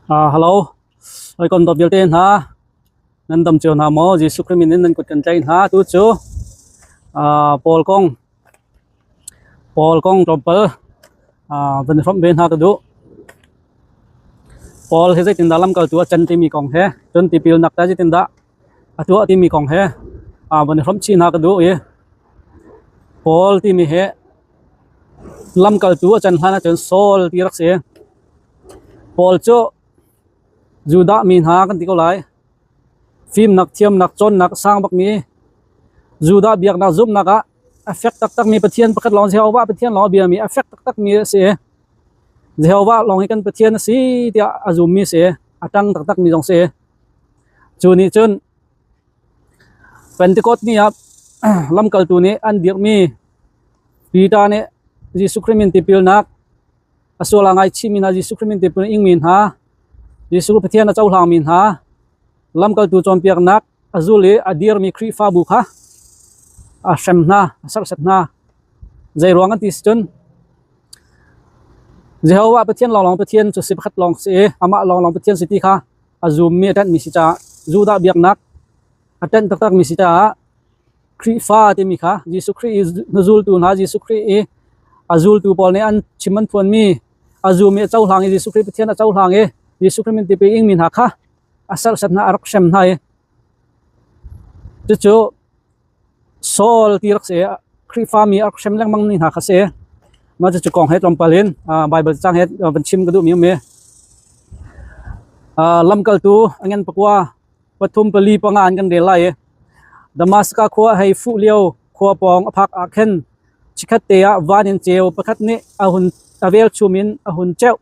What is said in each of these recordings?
Hello, hawikom dawt vialte hna, nan dam cio hna maw? Jesuh Khrih min in nan kut kan tlaih hna. Tu cu Paul kong, Paul kong tlawmpal van i hrawmh ve hna ka duh. Paul hi zeitindah lamkaltu a can timi kong he, cun tipilnak tah zeitindah a tuah timi kong he van i hrawmh chih hna ka duh i Paul timi hi lamkaltu a can hlan ahcun Saul ti rak si. Paul cu Judah mi hna kan ti ko lai. Fimnak, thiamnak, cawnnak a sang bakmi Judah biaknak zumhnak ah a fek taktakmi Pathian pakhat lawng Jehovah Pathian lawng a biami a fek taktakmi a si. Jehovah lawng hi kan Pathian a si tiah a zummi a si. A ṭang taktakmi zong si. Cu nih cun Pentecost ni ah lamkaltu nih an dirhmi Peter nih Jesuh Khrih min tipilnak a sual a ngaichihmi hna Jesuh Khrih min tipil a ingmi hna Jesuh Pathian a cohlangmi hna lamkaltu cawnpiaknak a zul i a dirmi Khrihfabu kha a hrem hna, a serhsat hna. Zei ruang an ti si cun Jehovah Pathian lawnglawng Pathian cu si pakhat lawng si i amah lawnglawng Pathian si ti kha a zummi a ṭanhmi si caah Judah biaknak a ṭanh taktakmi si caah Khrihfa timi kha Jesuh Khrih i hnuzultu hna Jesuh Khrih i a zultu pawl nih an chim an phuanmi a zum i a cohlang i Jesuh Khrih Pathian a cohlang i Jesuh Khrih min tipil ingmi hna kha a serhsat hna a rak hrem hna i cucu Saul ti rak si Khrihfami a rak hrem lengmang mi hna kha si. Mah cucu kong he tlawmpal in Baibal cang he van chim ka duhmi um i lamkaltu a ngan pakua pathum pali panga an kan rel lai i Damaskas khua hei fuh lio khua pawng a phak ah khin chikkhat te ah van in ceu pakhat nih a hun a velchum in a hun ceuh.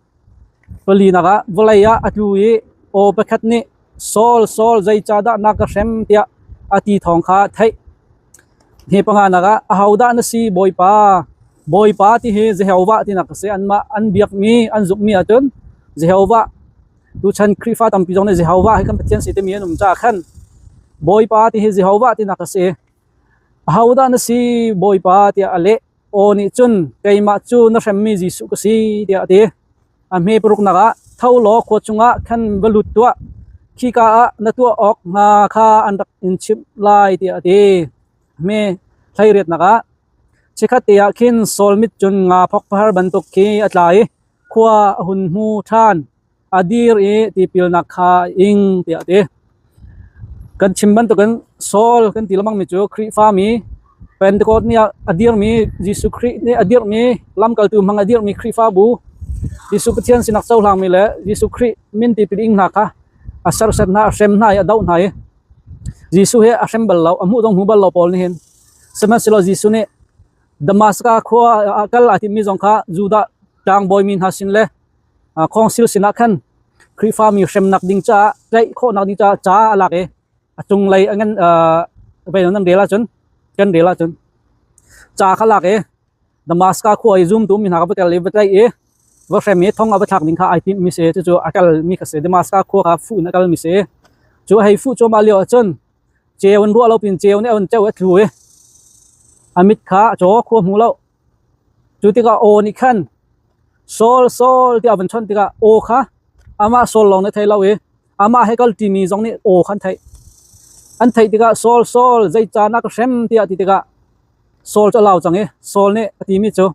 Palinak ah vawlei ah a tlu i aw pakhat nih Saul, Saul, zeicahdah na ka hrem tiah a ti thawng kha a theih. Hi panganak ah ahodah na si Bawipa? Bawipa ti hi Jehovah tinak a si. Anmah an biakmi, an zumhmi ahcun Jehovah tuchan Khrihfa tampi zong nih Jehovah hi kan Pathian si timi an um caah khan Bawipa ti hi Jehovah tinak a si. Ahodah na si Bawipa tiah a leh. Aw nih cun keimah cu na hremmi Jesuh ka si tiah a ti. A hme paruknak ah tho law khua chungah khan va lut tuah. Khika ah na tuah awk hnga kha an rak in chimh lai tiah a ti. A hme hleiriatnak ah chikkhat te ah khin Saul mit cun nga phok pahar bantuk khi a tla i khua a hun hmu ṭhan. A dir i tipilnak kha a ing tiah a ti. Kan chim bantukin Saul kan ti lengmangmi cu Khrihfami Pentecost ni ah a dirmi Jesuh Khrih nih a dirhmi lamkaltu hmang a dirhmi Khrihfabu Jesuh Pathian sinak cohlangmi le Jesuh Khrih min tipil ing hna kha a serhsat hna, a hrem hna i a doh hna i Jesuh hi a hrem bal lo, a hmuh zong hmu bal lo Paul nih hin. Sihmanhsehlaw Jesuh nih Damaskas khua ah kal aa timmi zong kha Judah tlangbawi mi hna sin le khawngsil sinah khan Khrihfami hremnak ding caah tlaih khawhnak ding caah ca a lak i a cunglei a ngan vei nan rel ahcun kan rel ahcun ca kha lak i Damaskas khua i zumtu mi hna kha va tel i va tlaih i va hrem i thong ah va thlak ding kha ai timh mi si. Cucu a kal mi kha si. Damaskas khua kha fuh in a kal mi si. Cu a hei fuh cuahmah lio ahcun ceu an ruah lo pin ceu nih a hun ceu a tlu i a mit kha a caw khua hmu lo. Cu tikah aw nih khan Saul Saul tiah a van chawnh tikah aw kha amah Saul lawng nih a thei lo i amah he kal ṭimi zong nih aw kha an theih. An theih tikah Saul Saul zeicah na ka hrem tiah a ti tikah Saul cu a lau cang i Saul nih a timi cu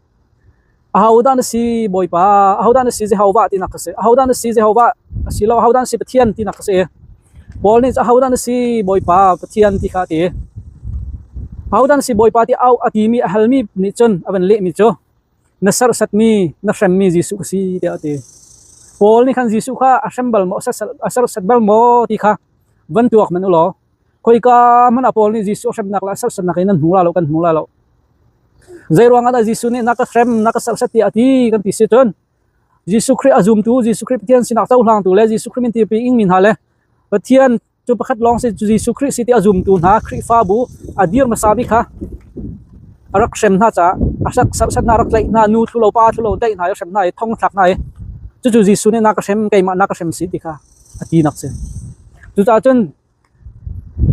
Ahodah na si Bawipa? Ahodah na si Jehovah tinak ka si. Ahodah na si Jehovah asilo ahodah na si Pathian tinak ka si. Paul nih ahodah na si Bawipa Pathian ti kha a ti. Ahodah na si Bawipa ti au a timi a halmi nih cun a van lehmi cu na serhsatmi na hremmi Jesuh ka si tiah a ti. Paul nih khan Jesuh kha a hrem bal maw a serhsat bal maw ti kha van tuak hmanh u law Khoika hmanh ah Paul nih Jesuh hremnak le serhsatnak in an hmu la lo kan hmu la lo. Zei ruangah dah Jesuh nih na ka hrem, na ka serhsat tiah a ti kan ti si cun Jesuh Khrih a zumtu, Jesuh Khrih Pathian sinak cohlangtu le Jesuh Khrih min tipi ingmi hna le Pathian cu pakhat lawng si Jesuh Khrih si ti a zumtu hna Khrihfabu a dir hmasa bik kha a rak hrem hna caah a rak serhsat hna, a rak tlaih hna, nu thlu lo pa thlu lo tlaih hna i hrem hna i thong thlak hna i cucu Jesuh nih na ka hrem, keimah na ka hrem si ti kha a tinak si. Cucaah cun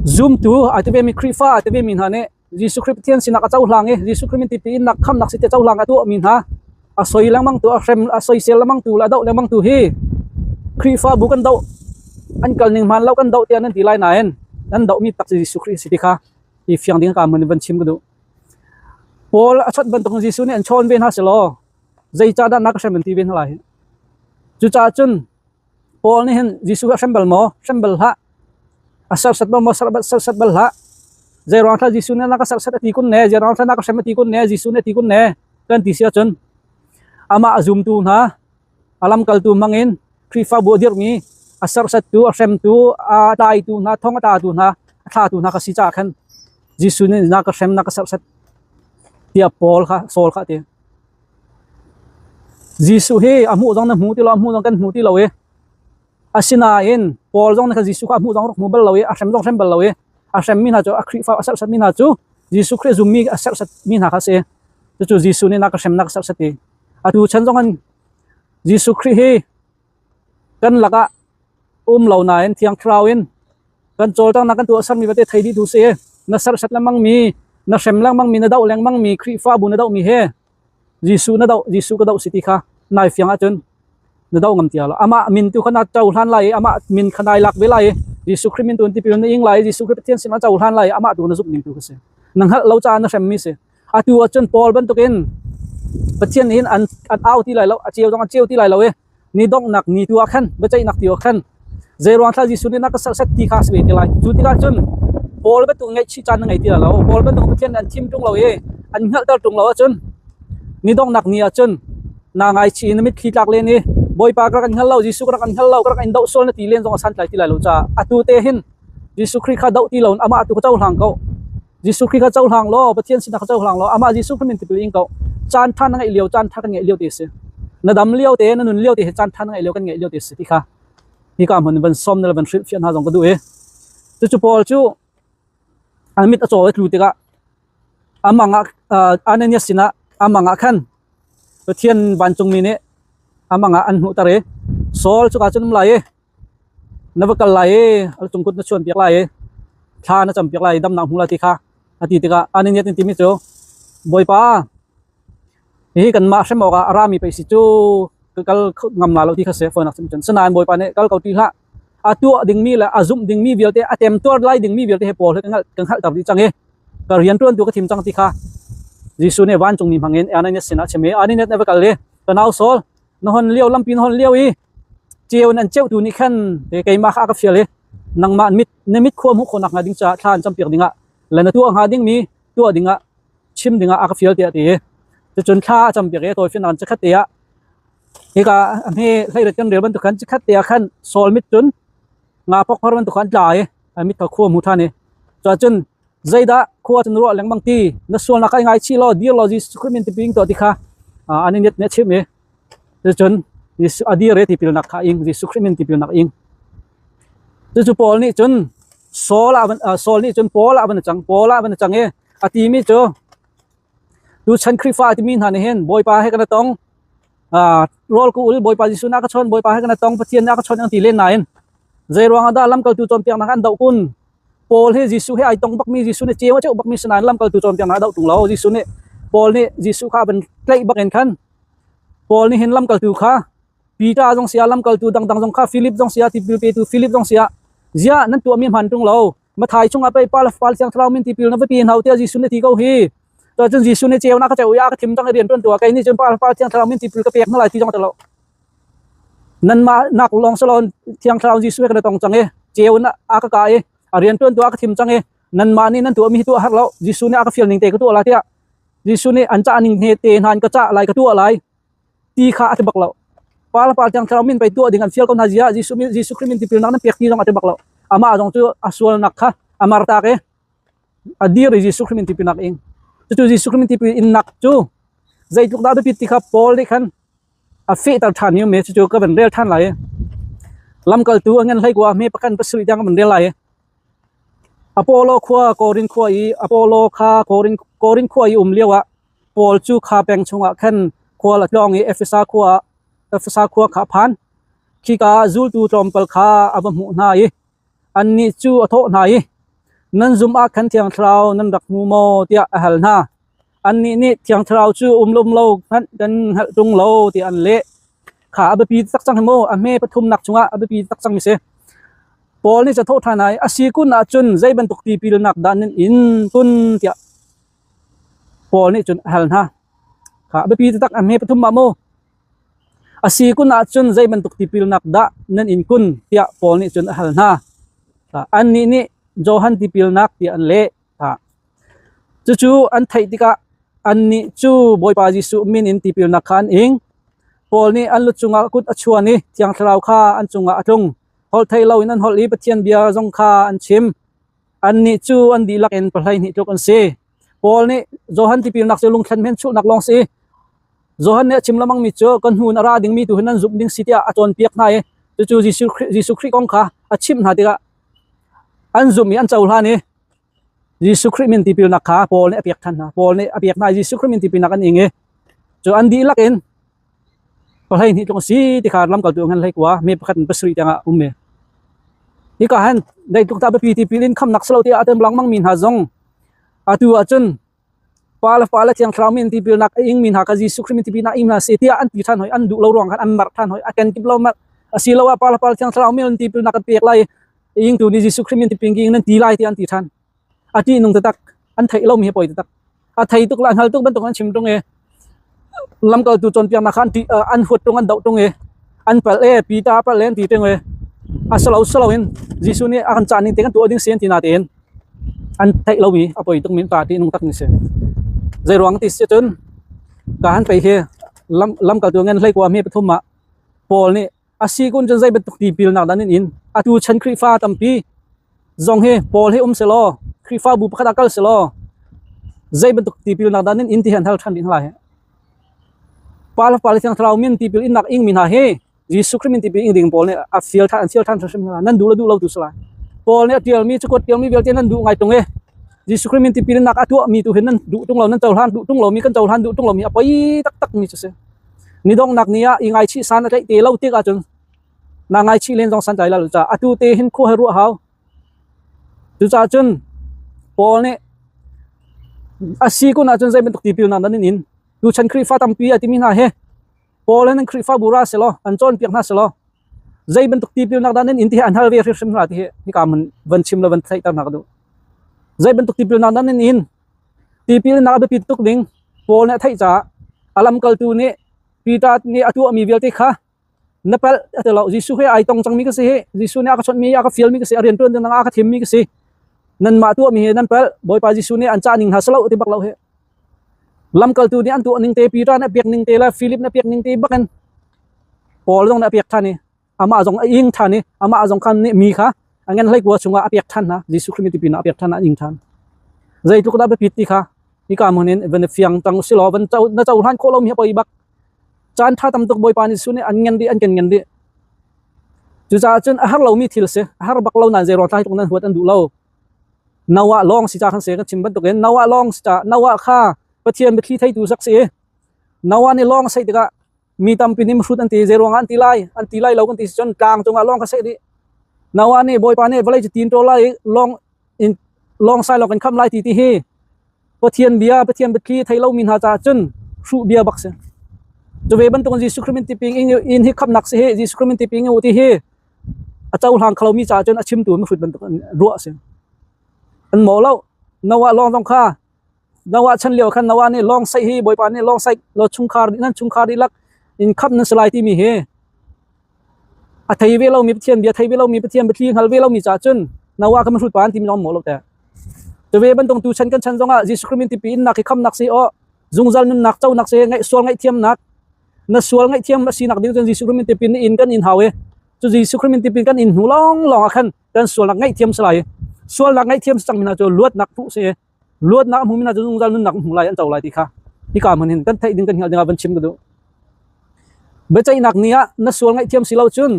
zumtu ai ti vemi Khrihfa ai ti vemi hna nih Jesuh Khrih Pathian sinak a cohlang i Jesuh Khrih min tipi in nak khamnak si ti cohlang a tuahmi hna a soi lengmang tu a hrem a soisel lengmang tu le a doh lengmang tu hi Khrihfabu kan doh an kal ning hmaan lo kan doh tiah nan ti lai nain nan dohmi tak cu Jesuh Khrih a si ti kha i fiang ding ka mun in van chim ka duh. Paul a chawnh bantuk in Jesuh nih an chawn ve hna selaw zeicahdah na ka hrem an ti ve hna lai. Cucaah cun Paul nih hin Jesuh a hrem bal maw? Hrem bal hlah. A serhsat bal maw? Serhsat bal hlah. Zei ruang thla Jesuh nih na ka serhsat a ti kun ne? Zei ruang thla na ka hrem a ti kun ne? Jesuh nih a ti kun ne? Kan ti si ahcun amah a zumtu hna a lamkaltu hmangin Khrihfabu a dirhmi a serhsattu, a hremtu, a tlaitu hna, thong a tlatu hna, a thlatu hna ka si caah khan Jesuh nih na ka hrem, na ka serhsat tiah Paul kha Saul kha a ti. Jesuh hi a hmuh zong na hmu ti lo, a hmuh zong kan hmu ti lo i asinain Paul zong nih khan Jesuh kha a hmuh zong rak hmu bal lo i a hrem zong hrem bal lo i a hremmi hna cu a Khrihfa a serhsatmi hna cu Jesuh Khrih a zummi a serhsatmi hna kha a si. Cucu Jesuh nih na ka hrem na ka serhsat ti. Atu chan zong an Jesuh Khrih hi kan lakah um lo nain Thiang Thlarau in kan cawlcanghnak kan tuahsermi vialte thei dih tu si. Na serhsat lengmang mi, na hrem lengmang mi, na doh lengmang mi, Khrihfabu na doh mi he Jesuh na doh, Jesuh ka doh si ti kha nai fiang ahcun na doh ngam ti lo. Amah min tu kha na cohlan lai i amah min kha nai lak ve lai i Jesuh Khrih min tu in tipil na ing lai i Jesuh Khrih Pathian sin na cohlan lai i amah tu na zumh ning tu kha si. Na hngalh lo caah na hremmi si. Atu ahcun Paul bantukin Pathian nih hin an an au ti lai lo, a ceu zong an ceu ti lai lo i ni donghnak ni tu ah khan biaceihnak ti ah khan zeiruang thla Jesuh nih na ka serhsat ti kha a si ve te lai. Cu tikah cun Paul bantuk ngaihchih caan na ngei ti lai lo. Paul bantuk Pathian nih an thim ṭung lo i an hngalhter ṭung lo ahcun ni donghnak ni ah cun naa ngaichih i na mitthli tlak len i Bawipa ka rak in hngal lo, Jesuh ka rak in hngal lo, ka rak in doh sual na ti len zong a santlai ti lai lo caah atu te hin Jesuh Khrih kha doh ti loin amah tu kha cohlang ko. Jesuh Khrih kha cohlang law Pathian sinah kha cohlang law amah Jesuh Khrih min tipil ing ko. Caan ṭha na ngeih lio, caan ṭha kan ngeih lio ti a si. Na dam lio te, na nun lio te hi caan ṭha na ngeih lio kan ngeih lio ti a si ti kha hika hmun van sawm na le van hrilhfiah hna zong ka duh i cucu Paul cu an mit a caw i tlu tikah amang ah Ananias sinah amang ah khan Pathian vancungmi nih amang ah an hmuhter i Saul cuka cun um lai i Na va kal lai i a cungkut na chuanpiak lai i thla na campiak lai i damnak hmu lai ti kha a ti tikah Ananias nih timi cu Bawipa, hihi kanmah hrem awkah a rami pei si cu ka kal ngam la lo ti kha si fawinak chim cun. Sinain Bawipa nih kal ko ti hlah. A tuah dingmi le a zumh dingmi vialte, a temtuar lai dingmi vialte he Paul he ka hngalhter dih cang i ka rianṭuantu ka thim cang ti kha Jesuh nih vancungmi hmangin Ananias sinah a chim i Ananias na va kal i ka nau Saul, na hon lio lampi na hon lio i ceu in an ceuhtu nih khan keimah kha a ka fial i nangmah mit na mit khua hmuh khawh nakhnga ding caah thla an campiak dingah le na tuah hnga dingmi tuah dingah chim dingah a ka fial tiah a ti. Cucun thla a campiak i tawifinak in chikkhat te ah hika hme hleiret kan rel bantuk khan chikkhat te ah khan Saul mit cun nga pokphar bantuk khan tla i a mit kha khua hmu ṭhan i cuahcun zeidah khua cun ruah lengmang ti na sualnak kai ngaichih law dir law Jesuh Khrih min tipil tuah ti kha an i net nih a chimh i cucun a dir i tipilnak kha ing Jesuh Khrih min tipilnak ing. Cucu Paul nih cun Saul ah Saul nih cun Paul ah van cang Paul ah van cang i a timi cu tuchan Khrihfa timi hna nih hin Bawipa he kan tong rawl ku ul Bawipa Jesuh na ka chawn Bawipa he kan tong Pathian na ka chawn ang ti len nain zei ruangah dah lamkaltu cawnpiaknak an doh kun? Paul hi Jesuh he ai tong bakmi Jesuh nih ceu a ceuh bakmi si nain lamkaltu cawnpiaknak a doh tung lo. Jesuh nih Paul nih Jesuh kha a van tlaih bak in khan Paul nih hin lamkaltu kha Peter zong sia lamkaltu dangdang zong kha Philip zong sia tipil petu Philip zong sia ziah nan tuahmi hman tung lo Mathai chungah pei pa le fapa le Thiang Thlarau min tipil na va pi hna tiah Jesuh nih ti ko hi. Cun Jesuh nih ceunak ka ceu i a ka thim cang i rian ṭuan tuah kei nih cun pa le fapa le Thiang Thlarau min tipil ka pek hna lai ti zong a ti lo. Nanmah nak lawng si loin Thiang Thlarau Jesuh he kan i tong cang i ceu in a ka kah i a rianṭuantu a ka thim cang i nanmah nih nan tuahmi hi tuah har lo Jesuh nih a ka fial ning te ka tuah lai tiah Jesuh nih an cah ning te hna in ka cah lai ka tuah lai ti kha a ti bak lo. Pa le Pa Thiang Thlarau min pei tuah ding an fial ko hna zia Jesuh min Jesuh Khrih min tipilnak nan pek ti zong a ti bak lo. Amah zong cu a sualnak kha a martak i a dir i Jesuh Khrih min tipilnak ing. Cucu Jesuh Khrih min tipil innak cu zeitluk dah biapit ti kha Paul nih khan a fehter ṭhan i um i cucu ka van rel ṭhan lai i lamkaltu a ngan hlei kua hme pakhat pasarih tiang ka van rel lai i Apollo khua Korin khua i Apollo kha Korin Korin khua i um lio ah Paul cu kha peng chungah khan khual a tlawng i Efesa khua Efesa khua kha a phan. Khika ah zultu tlawmpal kha a va hmuh hna i annih cu a thawh hna i nan zumh ah khan Thiang Thlarau nan rak hmu maw tiah a hal hna. Annih nih Thiang Thlarau cu um lum lo hmanh kan hngalh ṭung lo tiah an leh. Kha a biapi tak cang hi mu. A hme pathumnak chungah a biapi tak cangmi si. Paul nih cathawh ṭhan ai, a si kun ahcun zei bantuk tipilnak dah nan in kun tiah Paul nih cun a hal hna. Kha a biapi taktak a hme pathum ah mu. A si kun ahcun zei bantuk tipilnak dah nan in kun tiah Paul nih cun a hal hna. Annih nih Johan tipilnak tiah an leh. Cucu an theih tikah annih cu Bawipa Jesuh min in tipilnak kha an ing. Paul nih an lu cungah kut a chuan i Thiang Thlarau kha an cungah a tlung. Holh theih loin an holh i Pathian bia zong kha an chim. Annih cu an dihlak in pahleihnih tluk an si. Paul nih Johan tipilnak cu lungthlen hmenchulhnak lawng si. Johan nih a chim lengmangmi cu kan hnu in a ra dingmi tu hi nan zumh ding si tiah a cawnpiak hna i cucu Jesuh Khrih, Jesuh Khrih kong kha a chimh hna tikah an zumh i an cohlan i Jesuh Khrih min tipilnak kha Paul nih a pek ṭhan hna. Paul nih a pek hna i Jesuh Khrih min tipilnak an ing i cu an dihlak in pahleihnih tluk a si ti kha lamkaltu ngan hlei kua mi pakhat in pasarih tiangah um me. Hika han zeitluk dah biapi tipil in khamnak silo tiah a tem lengmang mi hna zong atu ahcun pa le fa le thiang thlarau min tipilnak a ing mi hna kha Jesuh Khrih min tipilnak ing hna si tiah an ti ṭhan hoi an duh lo ruang khan an marh ṭhan hoi a kenkip lo marh asiloah pa le pa le thiang thlarau min tipilnak kan pek lai ingtu nih Jesuh Khrih min tipil ing nan ti lai tiah an ti ṭhan. A ṭih nung taktak an theih lomi hi poi taktak. A thei tuk le a hngal tuk bantuk an chim ṭung i lamkaltu cawnpiaknak kha an ṭih an huat ṭung an doh ṭung i an palh e Peter a palh e an ti ṭung i a silo silo in Jesuh nih a kan cah ning te kan tuah ding si an ti natein an theih lomi a poi tuk mi pa ṭih nung tak ni si. Zei ruang ti si cun ka han pei hi lam lamkaltu ngan hlei kua mi pathum ah Paul nih A si kun cun zei bantuk tipilnak dah nan in? Atu chan Khrihfa tampi zong hi Paul hi um selaw Khrihfabu pakhat ah kal selaw zei bantuk tipilnak dah nan in ti hi an hal ṭhan dih hna lai. Pa le Pa le Thiang Thlarau min tipil innak ing mi hna hi Jesuh Khrih min tipil ing ding Paul nih a fial ṭhan an fial ṭhan hrimhrim hna. Nan duh le duh lo tu si lai. Paul nih a ṭialmi cakuat ṭialmi vialte nan duh ngai ṭung i Jesuh Khrih min tipil innak a tuahmi tu hi nan duh ṭung lo nan cohlan duh ṭung lomi kan cohlan duh ṭung lomi a poi taktak mi cu si. Ni donghnak ni ah i ngaichih san a tlaih te lo tik ahcun naa ngaichih len zong santlai lo caah atu te hin khua he ruah hau. Cucaah cun Paul nih a si kun ahcun zei bantuk tipilnak nan in in tuchan Khrihfa tampi a timi hna hi Paul in an Khrihfabu ra selaw an cawnpiak hna selaw zei bantuk tipilnak dah nan in ti hi an hal ve hrimhrim hna ti hi hika hmun van chim le van theihter hna ka duh. Zei bantuk tipilnak dah nan in Tipilnak a biapit tuk ding Paul nih a theih caah a lamkaltu nih Peter nih a tuahmi vialte kha na palh a ti lo. Jesuh he ai tong cangmi ka si hi. Jesuh nih a ka chawnhmi, a ka fialmi ka si, a rianṭuan ding a ka thimmi ka si. Nanmah tuahmi hi nan palh. Bawipa Jesuh nih an cah ning hna si lo ti bak lo hi. Lamkaltu nih an tuah ning te, Peter nih a pek ning te le Philip nih a pek ning te bakin Paul zong nih a pek ṭhan i amah zong a ing ṭhan i amah zong khan nih mi kha a ngan hlei kua chungah a pek ṭhan hna. Jesuh Khrih tipin a pek ṭhan an ing ṭhan. Zeitluk dah biapit ti kha hika hmun in van fiang tang silaw van co na cohlan khawh lomi hi poi bak. Caan ṭha tam tuk Bawipa nih Jesuh nih an ngan dih an kan ngan dih. Cucaah cun a har lomi thil si. A har bak lo nain zei ruang tlai tuk nan huat an duh lo. Noah lawng si ca khan si kan chim bantukin Noah lawng si ca Noah kha Pathian biathli theitu sak si. Noah nih lawng a saih tikah mi tampi nih mihrut an ti zei ruangah an ti lai an ti lai lo kan ti si cun tlang cungah lawng kha seh dih Noah nih Bawipa nih vawlei cu tin ṭawl lai i lawng in lawng sai lawng kan khamh lai ti ti hi Pathian bia Pathian biathli thei lomi hna caah cun hruh bia bak si cu ve bantukin Jesuh Khrih min tiping in hi khamhnak si hi Jesuh Khrih min tiping u ti hi a cohlang kho lomi caah cun a chimtu mihrut bantuk ruah si an maw lo Noah lawng zong kha Noah chan lio khan Noah nih lawng saih hi Bawipa nih lawng saih lo chungkhar nan chungkhar dihlak in khamh nan si lai timi hi a thei ve lomi Pathian bia thei ve lomi Pathian biathli hngal ve lomi caah cun Noah kha mihrut pa an timi lawng maw lo te. Cu ve bantuk tu chan kan chan zongah Jesuh Khrih min tipi innak hi khamnak si aw zungzal nunnak conak si ngaih sual ngaihthiamnak na sual ngaihthiam a sinak ding cun Jesuh Khrih min tipin in kan in hau i cu Jesuh Khrih min tipin kan in hnu lawng lawng ah khan kan sualnak ngaihthiam si lai sualnak ngaihthiam si cangmi hna cu luatnak hmuh si luatnak a hmumi hna cu zungzal nunnak an hmu lai an co lai ti kha hika hmun hin kan theih ding kan hngalh ding ah van chim ka duh. Biaceihnak ni ah na sual ngaihthiam si lo cun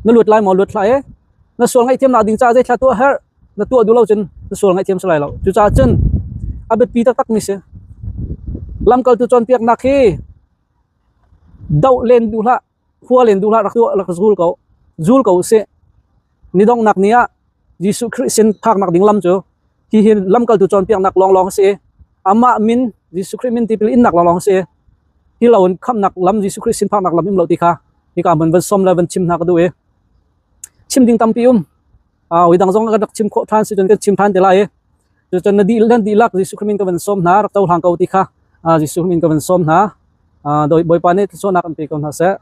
na luat lai maw luat hlah e na sual ngaihthiamnak ding caah zeithla tuah herh na tuah duh lo cun na sual ngaihthiam si lai lo cucaah cun a biapi taktak mi si lamkaltu cawnpiaknak hi doh len duh hlah khua len duh hlah rak tuah rak zul ko zul ko usih ni donghnak ni ah Jesuh Khrih sin phaknak ding lam cu hi hi lamkaltu cawnpiaknak lawnglawng a si amah min Jesuh Khrih min tipil innak lawnglawng a si. Ti loin khamnak lam Jesuh Khrih sin phaknak lam um lo ti kha hika hmun van som le van chim hna ka duh i chim ding tampi um. Oi dang zong kan rak chim khawh ṭhan si cun kan chim ṭhan te lai i cucun na dih nan dihlak Jesuh Khrih min ka van sawm hna rak cohlang ko ti kha Jesuh min ka van sawm hna. Bawipa nih thluachuahnak an pe ko hna seh.